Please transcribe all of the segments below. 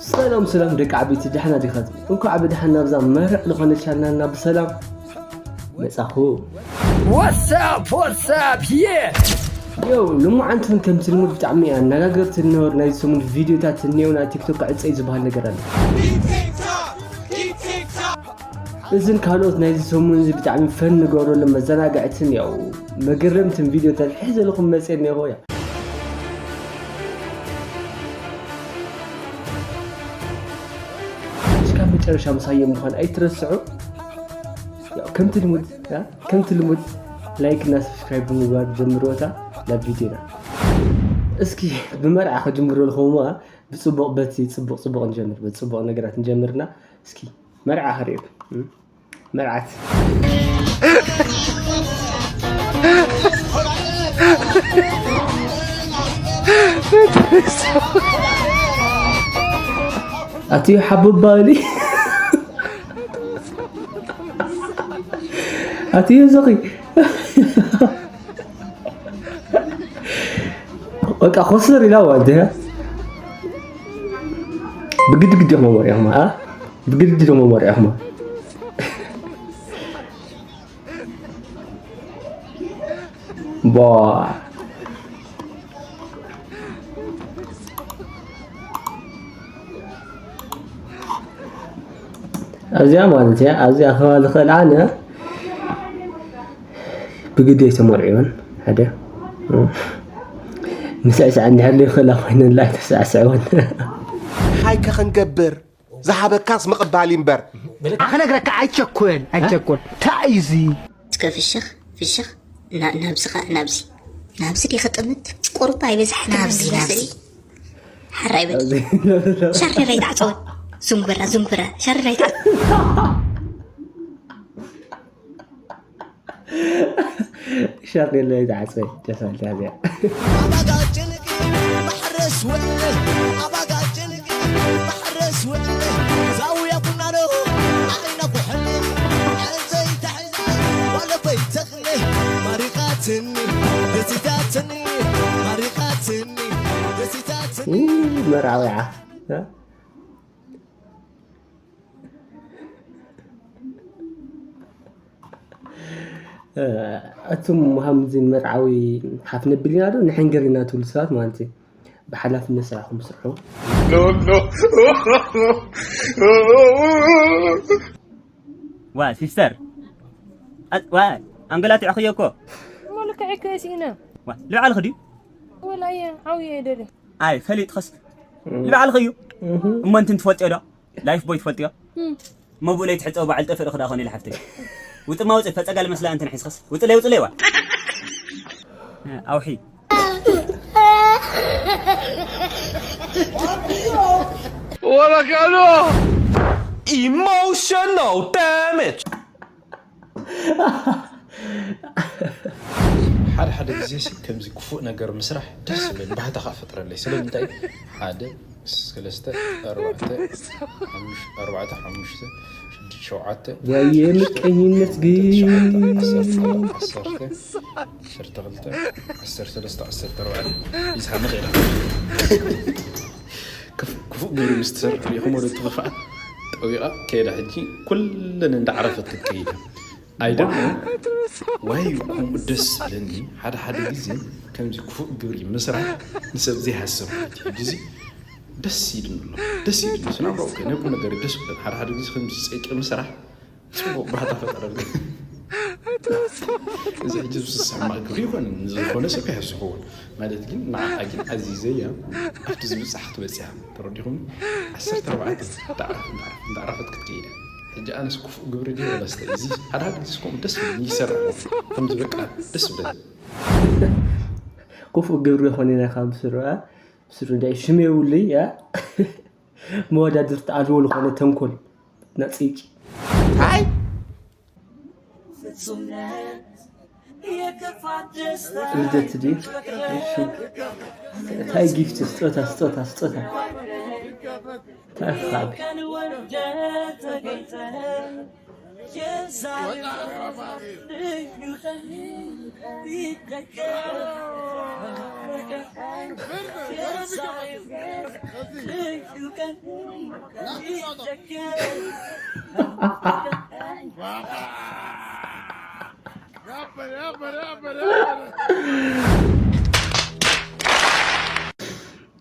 ሰላም ሰላም ደቂ ዓበይቲ፣ ደሕና ዲኻት? እንኳዕ ብደሓን ናብዛ መርዕ ዝኾነ ቻናልና ብሰላም መጻኹ። What's up? What's up? Yeah! ዮ፣ ልሙዓንትን ከምቲ ልሙድ ብጣዕሚ ኣነጋገርቲ ዝነበሩ ናይ ሰሙን ቪድዮታት እኒአው። ናይ ቲክቶክ ዕፀይ ዝበሃል ነገር ኣሎ። እዝን ካልኦት ናይዚ ሰሙን እዚ ብጣዕሚ ፈን ንገብረሎም መዘናግዕትን ያው መገረምትን ቪድዮታት ሒዘልኩም መፅእ እኒአኹ። ያ እስካብ መጨረሻ ምሳየ ምዃን ኣይትረስዑ። ያው ከምቲ ልሙድ ያ፣ ከምቲ ልሙድ ላይክ እና ሰብስክራይብ ብምግባር ጀምርዎታ ናብ ቪድዮና። እስኪ ብመርዓ ከጅምሮ ልኹምዋ ብፅቡቕ በቲ ፅቡቕ ፅቡቕ ንጀምር፣ በቲ ፅቡቕ ነገራት ንጀምርና። እስኪ መርዓ ከርእየኩም። መርዓት ኣትዩ ሓቡባሊ ኣትዩ ዘኺ በቃ ኮስተር ኢላ ዋልድያ ብግድግድ ኢኹም ወሪኹም ኣ ብግድግድ ኢኹም ወሪኹም ቧ ኣብዚኣ ማለት እያ ኣብዚኣ ከባቢ ዝኽእል ኣነ ብግደይ ተመርዒወን ሓደ ንስዕስዐ እንድሕር ዘይኽእላ ኮይነን ኣይተሳዕስዕወን እንታይ ከ ክንገብር ዝሃበካስ ምቕባል እምበር ክነግረካ ኣይቸኩል ኣይቸኩል እንታይ እዩ እዚ እስከ ፍሽኽ ፍሽኽ ናብዚ ኸ ናብዚ ናብዚ ዲ ክጥምት ቁሩባ ኣይበዛሕ ናብዚ ናብዚ ሓራይ በል ሸርደር ኣይትዓፀወን ዙንጉበራ ዙንጉበራ ሸርደር ኣይትዓፀወን ሸርደር ኣይትዓፀወን ደስ በልካ እዚኣ ኣባጋ ጭንቂ ማሕረስ ውዕሊ ኣባጋ ጭንቂ ማሕረስ ውዕሊ ዛውያ ቁናኖ ዓይና ኩሕሊ ዕንፀይ ተሕዚ ዋለኮይ ተኽሊ ማሪኻትኒ ደሲታትኒ ማሪኻትኒ ደሲታትኒ መርዓዊ ዓኽ ኣቱም ሃምዚን መርዓዊ ሓፍ ነብል ኢና ዶ ንሕንገር ኢና ትብሉ ሰባት ማለት እዩ ብሓላፍነት ስራሕኩም ስርሑ ዋ ሲስተር ዋ ኣንገላቲዕኽዮ እኮ እሞ ልክዕ እኮ ስኢነ ልብዓልኽ ድዩ ወላ እየ ዓብየ እየ ደልየ ኣይ ፈሊጥኸስ ልብዓልኽዩ እሞ እንትን ትፈልጥዮ ዶ ላይፍ ቦይ ትፈልጥዮ እሞ ብኡለይ ትሕፀው በዓል ጠፍእ ዶ ክዳ ኾነ ኢለ ሓፍተይ ውጥማ ውፅእ ፈፀጋ ልመስላ እንትን ሒዝኸስ ውፅለይ ውፅለይ ዋ ኣውሒ ወረጋሎ Emotional damage. ሓደ ሓደ ግዜ ሲ ከምዚ ክፉእ ነገር ምስራሕ ደስ ዝብለኒ ባህታ ከዓ ፈጥረለይ ስለምንታይ ሓደ ሰለስተ ኣርባዕተ ሓሙሽ- ኣርባዕተ ሓሙሽተ ሽዱሽተ ሸውዓተ ወየ ምቀኝነት ግን ዓሰርተ ዓሰርተ ዓሰርተ ክልተ ዓሰርተ ሰለስተ ዓሰርተ ኣርባዕተ ይዝሓ ንኽእል ክፉእ ግብሪ ምስ ትሰርሕ ሪኢኹም ወደ እቲ ክፍኣት ጠዊቓ ከይዳ ሕጂ ኩለን እንዳዕረፈት ክትከይድ ኣይ ደሞ ዋይ ከምኡ ደስ ዝብለኒ ሓደ ሓደ ግዜ ከምዚ ክፉእ ግብሪ ምስራሕ ንሰብ ዘይሃስብ ማለት እዩ ሕጂ እዚ ደስ ኢሉኒ ኣሎ ደስ ኢሉኒ ስናብራኡ ከይነ ቁም ነገር ደስ ብለን ሓደ ሓደ ግዜ ከምዚ ፀይቂ ምስራሕ ፅቡቕ ባህታ ፈጠረልካ እዚ ሕጂ ዝስሕማቕ ግብሪ ይኮን ዝኾነ ሰብ ይሃስኽዎ ማለት ግን ንዓኣ ግን ኣዚዘያ ኣብቲ ዝብፃሕ ክትበፅያ ተረዲኹም ዓሰርተ ኣርባዕተ እንዳዕረፈት ክትከይዳ ሕጂ ኣነስ ክፉእ ግብሪ ድየ ወላስተ እዚ ሓድሓደ ግዜ ስኮም ደስ ብለኒ ይሰርሕ ከምዚ በቃ ደስ ብለኒ ክፉእ ግብሪ ይኾን ኢና ካብ ስርዓ ስርዳ ሽም የብሉይ ያ መወዳድርቲ ኣልዎ ዝኾነ ተንኮል ነፂቂ ኣይ ልደት ድዩ እንታይ ጊፍት ስጦታ ስጦታ ስጦታ እንታይ ክኻብ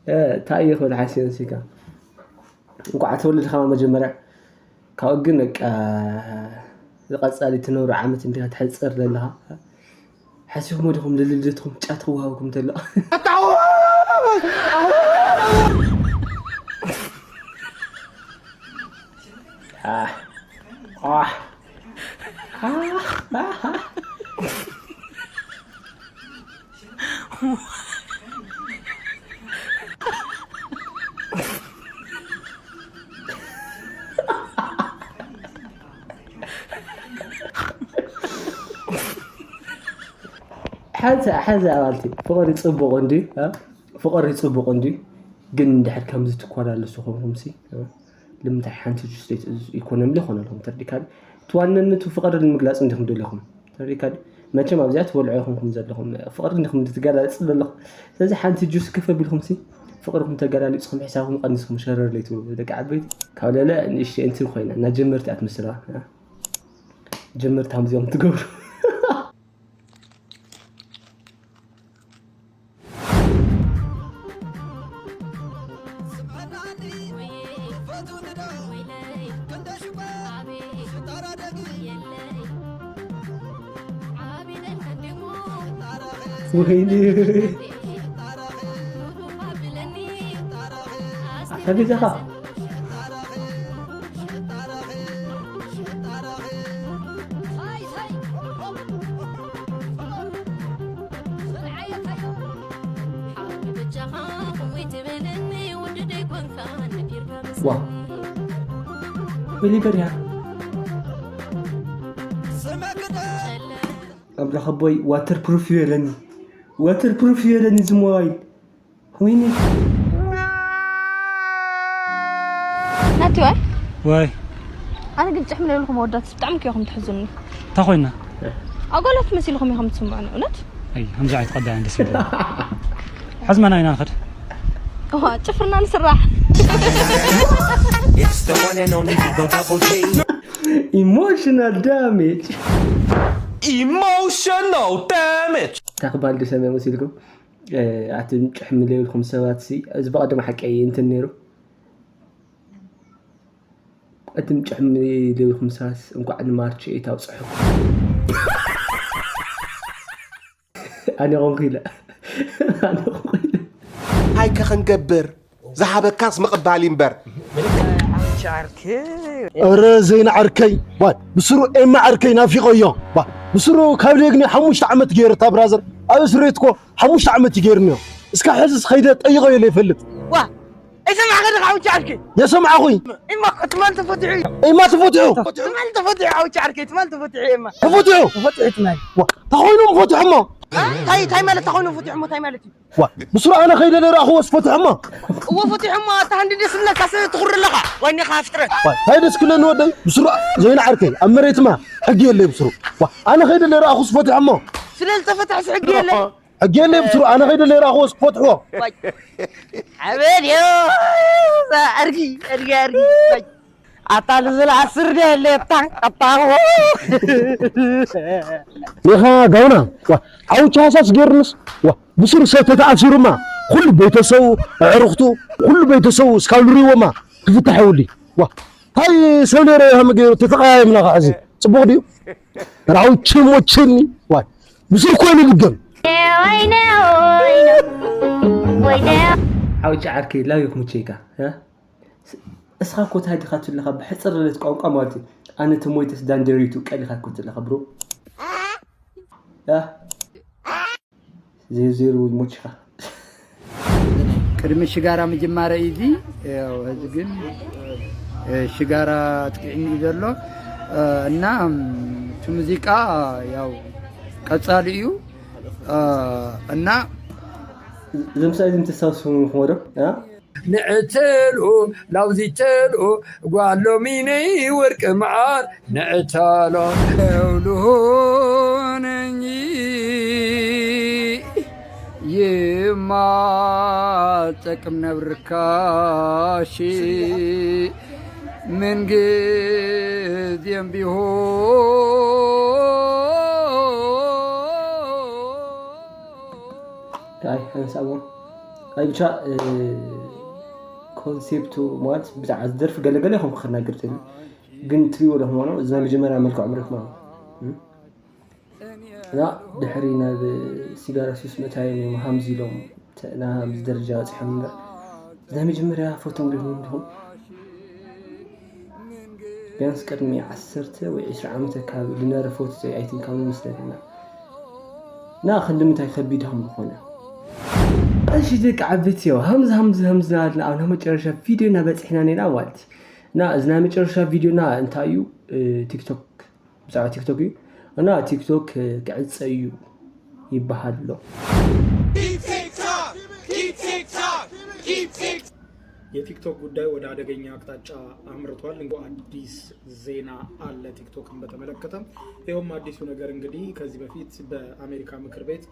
እንታይ እዩ ክብል ሓሲበ ንሲካ። እንኳዕ ተወለድካ መጀመርያ። ካብኡ ግን በቃ ዝቐጻሊ ትነብሮ ዓመት እንዲኻ ትሕጽር ዘለኻ። ሓሲብኩሞ ዲኹም ንልደትኩም ጫት ክወሃበኩም እንተሎ? ኣሕ፣ ኣሕ፣ ኣሕ፣ ኣሕ። ሓንሳ ሓንሳ ኣባልቲ ፍቕሪ ጽቡቕ እንዲ ፍቕሪ ጽቡቕ እንዲ ግን እንድሕር ከምዚ ትኮላለሱ ኮንኩም ሲ ልምንታይ ሓንቲ ጁስ ዘይትእዝዙ? ኢኮኖሚ ዶ ይኾነልኩም? ተርዲካ ዲ? እቲ ዋነነቱ ፍቕሪ ንምግላጽ እንዲኹም ደለኹም። ተርዲካ ዲ? መቸም ኣብዚኣ ትበልዑ ይኹንኩም ዘለኹም። ፍቕሪ እንዲኹም ትገላጽ ዘለኹም። ስለዚ ሓንቲ ጁስ ከፍ ኣቢልኩም ሲ ፍቕርኩም ተገላሊጽኩም ሕሳብኩም ቀንስኩም ሸረር ለይትብሉ። ደቂ ዓበይቲ ካብ ለለ ንእሽተይ እንትን ኮይና እና ጀመርቲ ኣትመስላ። ጀመርቲ ከምዚኦም ትገብሩ። ወይኔ። ኣታ ገዛኻ። ዋ። ወይኔ በሪያ። ኣምላኽ ኣቦይ ዋተር ፕሩፍ እዩ የለኒ። ዋተር ፕሩፍ እዩ የለኒ እዚ ሞባይል። ወይኔ። ናቲ ወይ? ወይ። ኣነ ግን ጭሕም ለብልኩም ኣወዳት ብጣዕሚ ከይኹም ትሕዙኒ። እንታይ ኮይና? ኣጓላት መሲልኩም ኢኹም ትስምዑኒ፣ እውነት? ኣይ፣ ከምዚ ኣይትቐዳያን ደስ ይብል። ሕዝመና ኢና ንኸድ። እዋ፣ ጭፍርና ንስራሕ። It's the one and only Double G. Emotional damage. Emotional damage. ታኽባል ድሰምዕ መሲልኩም? ኣትም ጭሕሚ ዘይብልኩም ሰባት ሲ፣ እዚ ብቐደም ሓቀይ እንትን ነይሩ። ኣትም ጭሕሚ ዘይብልኩም ሰባት እንኳዕ ንማርች ኤይት ኣውፅሐኩም። ኣነ ኾንኩ ኢለ። ኣነ ኾንኩ ኢለ። እንታይ ከ ክንገብር? ዝሃበካስ ምቕባል እዩ እምበር። ኧረ ዘይና ዓርከይ፣ ዋ፣ ብስሩ ኤማ ዓርከይ ናፊቐዮ። ዋ፣ ብስሩ ካብ ሌግኒ ሓሙሽተ ዓመት ገይርታ ብራዘር። ኣብ እስር ቤት እኮ ሓሙሽተ ዓመት እዩ ገይርኒዮ። እስካ ሕዝስ ኸይደ ጠይቐዮ ዘይፈልጥ። ዋ፣ ኣይሰማዕካ ዲኻ ሓውቻ ዓርከይ? የሰማዕኹይ። ኤማ ትማል ተፈቲሑ እዩ። ኤማ ተፈቲሑ? ትማል ተፈቲሑ ሓውቻ ዓርከይ፣ ትማል ተፈቲሑ ኤማ። ተፈቲሑ? ተፈቲሑ ትማል። ዋ፣ ተኾይኖም ፈትሖሞ። ታይ፣ ታይ ማለት ተኾይኖም ፈትሖሞ፣ ታይ ማለት እዩ? ዋ፣ ብስሩ ኣነ ከይደ ለራእኽዎ ስፈትሖሞ። እዎ ፈትሖሞ፣ ኣታ ሃንዲ ደስ ዝብለካ ሰብ ትኹሪ ኣለኻ። ዋኒኻ ፍጥረት። ዋ፣ ታይ ደስ ክለኒ ወደይ? ብስሩ ዘይና ዓርከይ፣ ኣብ መሬትማ ሕጊ የለይ ብስሩ። ዋ፣ ኣነ ከይደ ለራእኹ ስፈትሖሞ። ስለ ዝተፈትሐስ ሕጊ የለይ? ሕጊ የለይ ብስሩ፣ ኣነ ከይደ ለራእኽዎ ስፈትሖ። ዋይ። ኣበል ዮ፣ ኣርጊ፣ ኣርጊ፣ ኣርጊ። ዋይ። ኣታ ልዝል ዓስር ድየ የለ የታ፣ ኣታ። ኢኻ ጋውና፣ ዋ፣ ሓውቻ ሃሳስ ገይርንስ፣ ዋ፣ ብስሩ ሰብ ተተኣሲሩማ፣ ኩሉ ቤተሰቡ፣ ኣዕሩኽቱ፣ ኩሉ ቤተሰቡ እስካብ ልሪዎማ ክፍታሕ የብሉይ። ዋ፣ ታይ ሰብ ነይረ ሃመ ገይሩ ተተቐያየምና ከዓ እዚ ጽቡቕ ድዩ? ራውቺ ሞችኒ፣ ዋ፣ ብስሩ ኮይኑ ይድገም። ወይነ፣ ወይነ፣ ወይነ። ሓውቻ ዓርከይ ላው ይኹን ቼካ፣ እ? እስኻ እኮ እንታይ ዲኻ ትብለኻ? ብሕጽር ዝበለት ቋንቋ ማለት እዩ። ኣነ ተሞይተስ ዳንደሪቱ ቀሊኻ እኮ ትብለኻ ብሮ። ያ። ዜሮ ዜሮ ይሞችኻ። ቅድሚ ሽጋራ ምጅማረ እዩ እዚ። ያው፣ እዚ ግን፣ እ፣ ሽጋራ ኣጥቂዕኒ እዩ ዘሎ። እ፣ እና፣ እም፣ እቲ ሙዚቃ፣ ያው፣ ቀጻሊ እዩ። እ፣ እና እዞም ሰብኣይ እዞም ተስታውስዎም ኢኹም ዶ? እ? ንዕተሎ ላውዚ ተሎ ጓሎሚ ነይ ወርቂ መዓር ንዕተሎ ለውልሆነኝ ይማጠቅም ነብርካሽ ምንግዜም ቢሆን ኣይ ሓንሳቦ ኣይ ብቻ ኮንሴፕቱ ማለት ብዛዕባ ዝደርፊ ገለገለ ይኹም ክናገር ተኒ ግን ትሪዎ ለኹም ነው እዛ መጀመርያ መልክዖም ረክማ እና ድሕሪ ናብ ሲጋራ ሱስ መታዮም እዮም ሃምዚ ኢሎም ናብ ሃምዚ ደረጃ በፂሖም እምበር ናይ መጀመርያ ፎቶም ሪኹም እንዲኹም ቢያንስ ቅድሚ ዓሰርተ ወይ ዕስራ ዓመት ኣካባቢ ዝነበረ ፎቶ ኣይትንካም መስለና እና ክንዲ ምንታይ ከቢድ ከም ዝኾነ እሺ ደቂ ዓበይቲ ዮ ሃምዚ ሃምዚ ሃምዚ ናበልና ኣብ ናይ መጨረሻ ቪድዮ እናበፅሕና ነና ማለት እዩ እና እዚ ናይ መጨረሻ ቪድዮና እንታይ እዩ ቲክቶክ ብዛዕባ ቲክቶክ እዩ እና ቲክቶክ ክዕፀ እዩ ይበሃል ኣሎ የቲክቶክ ጉዳይ ወደ አደገኛ አቅጣጫ አምርቷል። እንደ አዲስ ዜና አለ ቲክቶክን በተመለከተ። ይኸውም አዲሱ ነገር እንግዲህ ከዚህ በፊት በአሜሪካ ምክር ቤት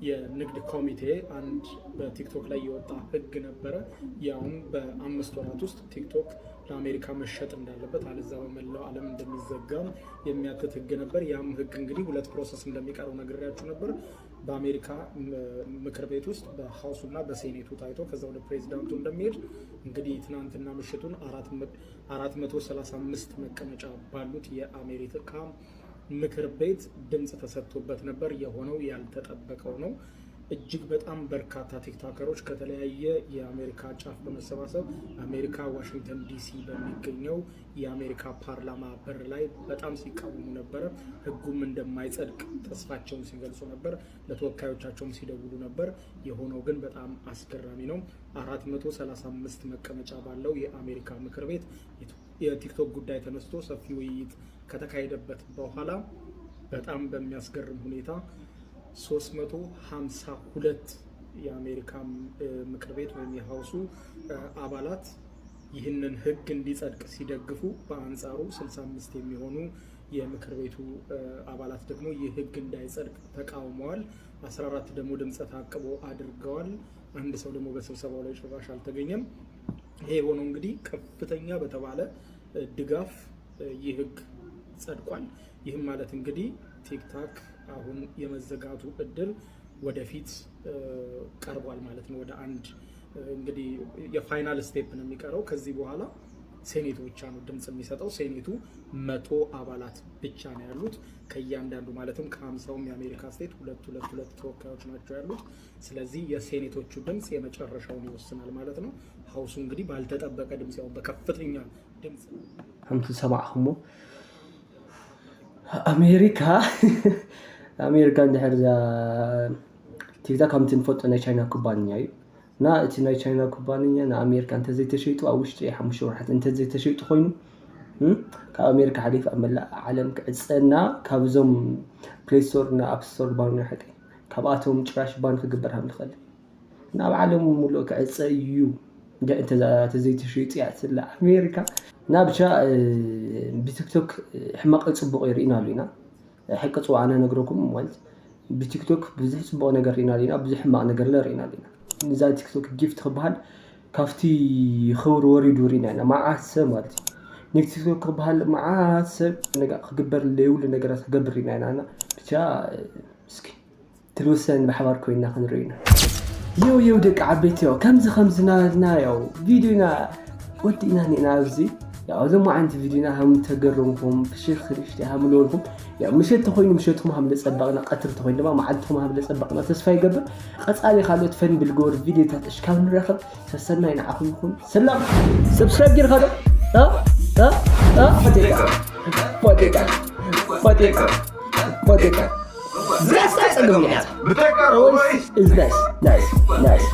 የንግድ ኮሚቴ አንድ በቲክቶክ ላይ የወጣ ህግ ነበረ። ያውም በአምስት ወራት ውስጥ ቲክቶክ ለአሜሪካ መሸጥ እንዳለበት አለዛ በመላው ዓለም እንደሚዘጋም የሚያትት ህግ ነበር። ያም ህግ እንግዲህ ሁለት ፕሮሰስ እንደሚቀረው ነግሬያችሁ ነበር። በአሜሪካ ምክር ቤት ውስጥ በ House ኡ እና በ Senate ኡ ታይቶ ከዛ ወደ ፕሬዚዳንቱ እንደሚሄድ እንግዲህ ትናንትና ምሽቱን አራት መቶ ሰላሳ አምስት መቀመጫ ባሉት የአሜሪካ ምክር ቤት ድምፅ ተሰጥቶበት ነበር። የሆነው ያልተጠበቀው ነው። እጅግ በጣም በርካታ ቲክቶከሮች ከተለያየ የአሜሪካ ጫፍ በመሰባሰብ አሜሪካ ዋሽንግተን ዲሲ በሚገኘው የአሜሪካ ፓርላማ በር ላይ በጣም ሲቃወሙ ነበረ። ህጉም እንደማይጸድቅ ተስፋቸውን ሲገልጹ ነበር። ለተወካዮቻቸውም ሲደውሉ ነበር። የሆነው ግን በጣም አስገራሚ ነው። አራት መቶ ሰላሳ አምስት መቀመጫ ባለው የአሜሪካ ምክር ቤት የቲክቶክ ጉዳይ ተነስቶ ሰፊ ውይይት ከተካሄደበት በኋላ በጣም በሚያስገርም ሁኔታ ሶስት መቶ ሀምሳ ሁለት የአሜሪካ ምክር ቤት ወይም የ House ኡ አባላት ይህንን ህግ እንዲጸድቅ ሲደግፉ በአንጻሩ ስልሳ አምስት የሚሆኑ የምክር ቤቱ አባላት ደግሞ ይህ ህግ እንዳይጸድቅ ተቃውመዋል። አስራ አራት ደግሞ ድምፀ ታቅቦ አድርገዋል። አንድ ሰው ደግሞ በስብሰባው ላይ ጭራሽ አልተገኘም። ይሄ የሆነው እንግዲህ ከፍተኛ በተባለ ድጋፍ ይህ ህግ ጸድቋል። ይህም ማለት እንግዲህ ቲክታክ አሁን የመዘጋቱ እድል ወደፊት ቀርቧል ማለት ነው። ወደ አንድ እንግዲህ የ final step ነው የሚቀረው። ከዚህ በኋላ ሴኔቱ ብቻ ነው ድምፅ የሚሰጠው። ሴኔቱ መቶ አባላት ብቻ ነው ያሉት። ከእያንዳንዱ ማለትም ከሀምሳውም የአሜሪካ ስቴት ሁለት ሁለት ሁለት ተወካዮች ናቸው ያሉት። ስለዚህ የሴኔቶቹ ድምፅ የመጨረሻውን ይወስናል ማለት ነው። House ኡ እንግዲህ ባልተጠበቀ ድምፅ ያው በከፍተኛ ድምፅ ከምቲ ዝሰማዕኹሞ ኣሜሪካ ኣሜሪካ እንድሕር እዛ ቲክቶክ ከምቲ ንፈልጦ ናይ ቻይና ኩባንያ እዩ እና እቲ ናይ ቻይና ኩባንያ ንኣሜሪካ እንተዘይተሸይጡ ኣብ ውሽጢ ሓሙሽተ ወርሓት እንተዘይተሸይጡ ኮይኑ ካብ ኣሜሪካ ሓሊፍ ኣብ መላእ ዓለም ክዕፀና ካብዞም ፕሌይ ስቶር እና ኣፕ ስቶር ባኑ ናይ ሓቂ ካብኣቶም ጭራሽ ባን ክግበር ከም ዝኽእል ናብ ዓለም ሙሉእ ክዕፀ እዩ እንተዘይተሸይጡ እያ ትላ ኣሜሪካ እና ብቻ ብቲክቶክ ሕማቕ ፅቡቕ ይርኢና ኣሉ ኢና ሕቂ ፅዋ ኣነ ነግረኩም ማለት ብቲክቶክ ብዙሕ ፅቡቕ ነገር ርኢና ና ብዙሕ ሕማቕ ነገር ለ ርኢና ና እዛ ቲክቶክ ጊፍት ክበሃል ካብቲ ክብሪ ወሪዱ ርኢና ኢና መዓት ሰብ ማለት እዩ ንቲክቶክ ክበሃል መዓት ሰብ ክግበር ለይብሉ ነገራት ክገብር ርኢና ኢና ብቻ እስኪ ትልውሰን ብሓባር ኮይና ክንርኢ ኢና። የው የው ደቂ ዓበይቲ ያው ከምዚ ከምዚ ናበልና ያው ቪድዮና ወዲእና ኒእና ኣብዚ ያው እዞም ዓይነት ቪድዮና ከም ተገረምኩም ፍሽኽ ንእሽተይ ከም ዝበልኩም ያው ምሸት ተኮይኑ ምሸትኩም ከም ዘጸበቕና ቀትሪ ተኮይኑ ድማ መዓልትኩም ከም ዘጸበቕና ተስፋ ይገብር። ቀጻሊ ካልኦት ፈን ብልገበሩ ቪድዮታት እሽካብ ንራኸብ ሰሰናይ ንዓኹም ይኹን። ሰላም ሰብስክራይብ ጌርካ ዶ? እ? እ? እ? ፋቴካ ፋቴካ ፋቴካ ፋቴካ That's that's a good one. Is nice, nice, nice.